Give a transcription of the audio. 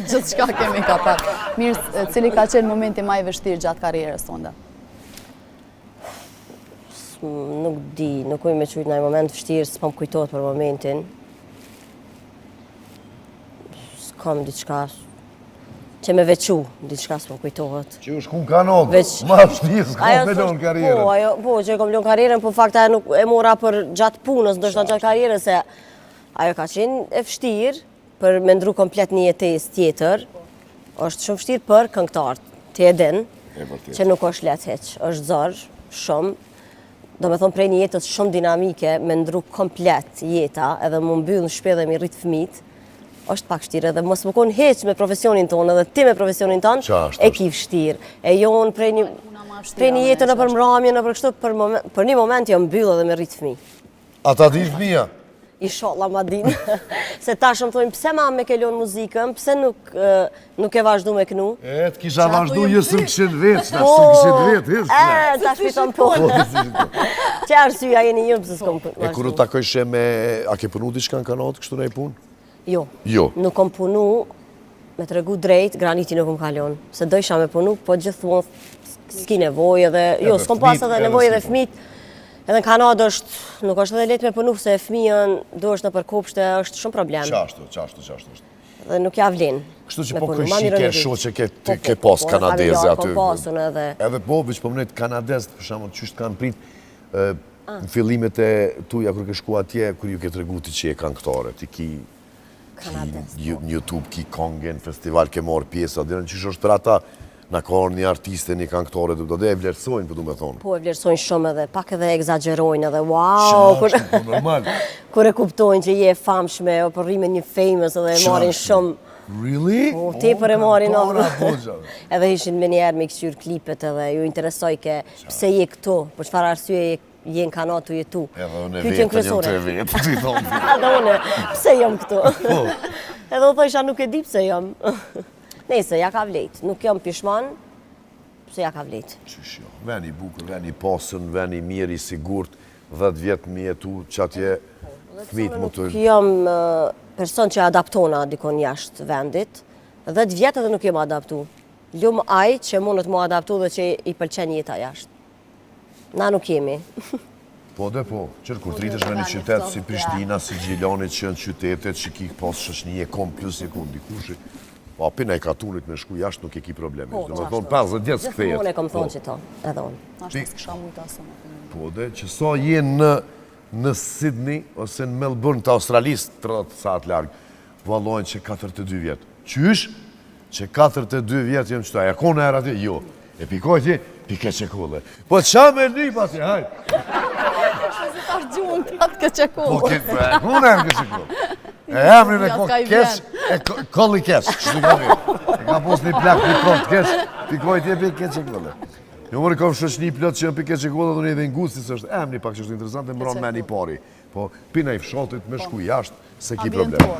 Gjithçka kemi kapak. Mirë, cili ka qenë momenti ma i vështirë gjatë karrierës tonde? Nuk di, nuk muj me qujtë naj moment vështirë, s'po më kujtohet për momentin. S'kam diçka që me veçu, diçka s'po më kujtohet. Që u shku në Kanadë, ma vështirë, s'kam me lonë karrierën. Po, ajo, po, që e kom lonë karrierën, po fakt ajo nuk e mora për gjatë punës, ndoshta gjatë karrierës, se ajo ka qenë e vështirë, për me ndru komplet një jetesë tjetër, është shumë vështirë për këngëtarët, ti e din, që nuk është lehtë hiç, është zor, shumë, do me thonë prej një jetës shumë dinamike, me ndru komplet jeta, edhe m'u mbyllë në shpi dhe mi rritë fmit, është pak vështirë edhe mos me konë hiç me profesionin tonë edhe ti me profesionin tonë, e ki vështirë. E jo unë prej një, prej një jetë nëpër mramje, nëpër kështu, për, për një moment jam mbyllë edhe me rritë fmi. A ta din fëmija? Inshallah ma din. Se tash më thojnë, pse ma me ke lonë muzikën, pse nuk, nuk e vazhdu me knu? E, të kisha vazhdu, jo s'më kishin vetë, s'më po, kishin vetë, hiç. E, tash fiton po. po Që arsyeja jeni ju, pse s'kom vazhdu. E kur u takojshe me, a ke punu diçka në Kanadë, kështu naj punë? Jo. Jo. Nuk kom punu, me tregu drejt, Graniti nuk më ka lonë. Se dojsha me punu, po gjithmonë s'ki nevojë edhe, jo, s'kom pas edhe nevojë edhe fmit. Edhe në Kanadë është, nuk është edhe lehtë me punu, se fëmijën duhesh nëpër kopshte, është shumë problem. Qashtu, qashtu, qashtu është. Dhe nuk ja vlen. Kështu që po këshi ke shoqe ke, po, ke po, pas po, kanadeze aty. Po, pasun edhe. Edhe po, veç po mënojt kanadezët, për shembull, qysh të kanë prit, ah. në fillimet e tuja kur ke shku atje, kur ju ke tregu ti që je kangëtare, ti ki Ki në YouTube, ki kongë, në festival ke marrë pjesë, a din qysh është për ata, na ka ardhë një artiste, një kangëtare, do të e vlerësojnë, po du me thonë. Po, e vlerësojnë shumë edhe, pak edhe egzagjerojnë edhe, wow! Kur, po, normal. kur e kuptojnë që je e famshme, o po rri me një famous edhe e marrin shumë. Really? Po, tepër e marrin. Edhe ishin menjëherë me këqyrë klipet edhe, ju interesojke pse je këtu, për çfarë arsye je je në Kanadë tu jetu. Edhe unë e vetë, jam të vetë, ti thonë. Edhe unë, pse jam këtu? Po. Edhe u thojsha nuk e di pse jam. Nejse, ja ka vlejt, nuk jam pishman, pse ja ka vlejt. Qysh jo, ven i bukur, ven i pasën, ven i mirë, i sigurt, 10 vjet me jetu, që atje po, fmit më të... Nuk jam person që adaptona dikon jashtë vendit, 10 vjet edhe nuk jam adaptu. Lum ai që mundet mu adaptu dhe që i pëlqen jeta jashtë. Na nuk jemi. Po dhe po, qërë kur të rritesh në një qytet si Prishtina, si Gjilani, që janë qytetet që ki pas shoqni e kom plus e kom dikushi, po api në e katunit me shku jashtë nuk e ki problemi. Po, Do me thonë 50 vjet s'kthehet. Gjithmonë e kom thonë po. që to, edhe unë. Ashtu s'kisha mujtë asë më. Po dhe, që sa je në, në Sydney ose në Melbourne të Australisë, 30 saat larg, vallojnë që 42 vjet. Qysh? Që 42 vjet jem qëta, e ko në erë atje? Jo. E pikoj ti, pi Keqekolle. Po qa me lyp atje, hajt? Se si tash gjuhën të Keqekolle. Po, ke, po, e ko në erë Keqekolle. E emrin e ko keq, e kolli keq, që të ka E ka pos një plak një koll keq, pikoj ti e pi Keqekolle. Jo more kam shoqni plot që janë pi Keqekolle dhe një edhe ngusti, se është emni pak që është interesante, mbron meni pari. Po, pina i fshatit me shku jashtë, s'e ki problem.